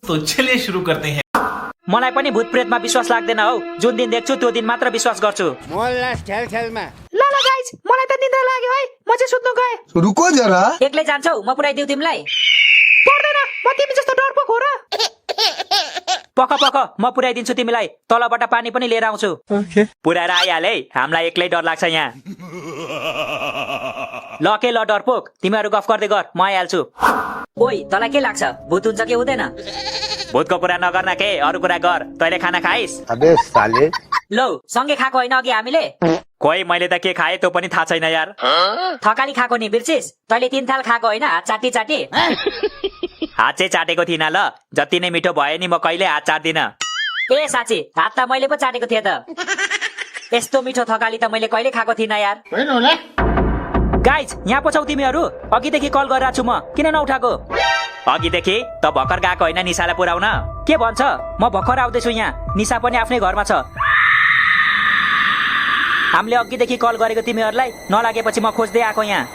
तो चलिए शुरू करते हैं। मलाई पनि भूत प्रेतमा विश्वास लाग्दैन हौ। जुन दिन देख्छु त्यो दिन मात्र विश्वास गर्छु। मोल्ला खेल खेलमा ल गाइस, मलाई त निद्रा लाग्यो है। म चाहिँ सुत्नु गए। रुको जरा। एक्लै जान्छौ? म पुऱ्याइदिउ तिमीलाई। पर्दैन, म तिमी जस्तो डरपोक हो र। पख पख, म पुऱ्याइदिन्छु तिमीलाई। तलबाट पानी पनि लिएर आउँछु। पुऱ्याएर आइहाले, हामीलाई एक्लै डर लाग्छ यहाँ। ल के ल डरपोक, तिमीहरू गफ गर्दै गर, म आइहाल्छु। ओइ, तँलाई के लाग्छ? भूत हुन्छ कि हुँदैन? भूतको कुरा नगर्न के, अरू कुरा गर। तैँले खाना खाइस्? अबे साले। लौ, सँगै खाएको होइन अघि हामीले? खोइ, मैले त के खाएँ त्यो पनि थाहा छैन यार। थकाली खाएको नि बिर्सिस? तैँले 3 थाल खाएको होइन? हात चाटी चाटी। हात चाहिँ चाटेको थिइनँ ल। जति नै मिठो भयो नि म कहिले हात चाट्दिन। ए साँच्ची, हात त मैले पो चाटेको थिएँ त। यस्तो मिठो थकाली त मैले कहिले खाएको थिइनँ यार। गाइज, यहाँ पो छौ तिमीहरू? अघिदेखि कल गरिरहेको छु म, किन नउठाएको? अघिदेखि त भर्खर गएको होइन निशालाई पुऱ्याउन। के भन्छ? म भर्खर आउँदैछु यहाँ। निशा पनि आफ्नै घरमा छ। हामीले अघिदेखि कल गरेको तिमीहरूलाई नलागेपछि म खोज्दै आएको यहाँ।